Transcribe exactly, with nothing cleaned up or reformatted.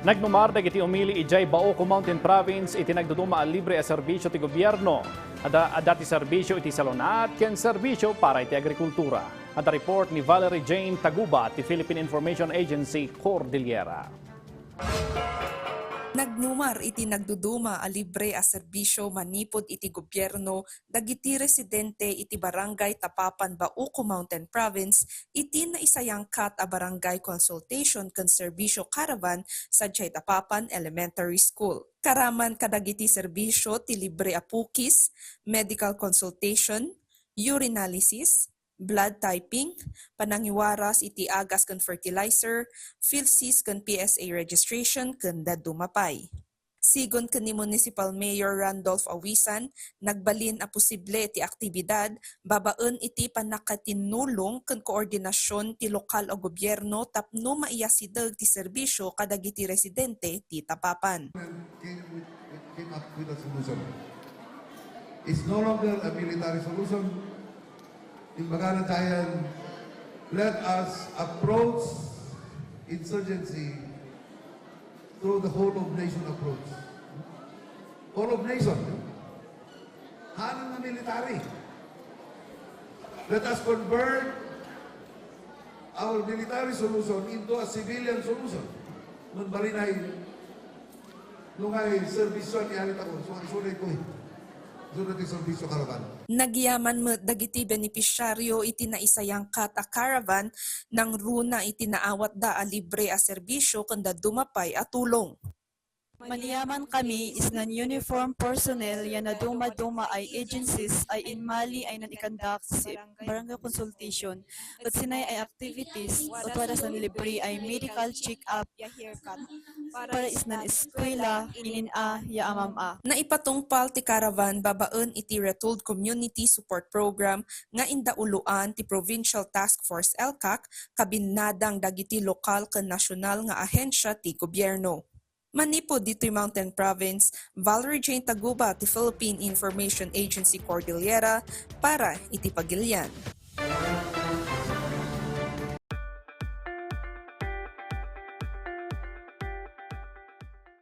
Nagnumar dagiti umili idiay Bauco Mountain Province iti nagduduma a libre a serbisio ti gobierno. Adda, adda ti serbisio iti salunat ken serbisio para iti agrikultura. Adda report ni Valerie Jane Taguba ti Philippine Information Agency, Cordillera. Nagnumar iti nagduduma a libre a serbisio manipud iti gobierno dagiti residente iti Barangay Tapapan, Bauco Mountain Province, iti naisayangkat a barangay consultation ken serbisio caravan sadiay Tapapan Elementary School. Karaman kadagiti serbisio ti libre a pukis, medical consultation, urinalysis, blood typing, panangiwaras iti agas ken fertilizer, PhilSys ken P S A registration, ken dadduma pay. Sigun ken ni Municipal Mayor Randolph Awisan, nagbalin a posible ti aktibidad babaen iti pannakatinnulong ken koordinasion ti lokal a gobierno tapno maiyasideg ti serbisio kadagiti residente ti Tapapan. Came with, came up with a solution. It's no longer a military solution. Imbagana tayan, let us approach insurgency through the whole of nation approach. Whole of nation. Hanan nga military. Let us convert our military solution into a civilian solution. Manbalinay, no ngay serbisyo ni alit ako, so ang sunay ko eh. Sunay ti serbisyo karaban. Nagyaman met dagiti benepisyaryo iti naisayangkat a caravan nangruna iti naawatda a libre a serbisyo ken dadduma pay a tulong. Manyaman kami isnan uniform personnel ya naduma-duma ay agencies ay inmali ay nan-ikandak si barangay consultation ket sinay ay activities ket wadas nan libre ay medical check-up para isnan eskwela, inin-a ya amam-a. Naipatungpal ti caravan babaen iti Retooled Community Support Program nga indauloan ti Provincial Task Force, ELCAC, kabinnadang dagiti lokal ken nasional nga ahensia ti gobierno. Manipud ditoy Mountain Province, Valerie Jane Taguba ti Philippine Information Agency Cordillera para iti Pagilian.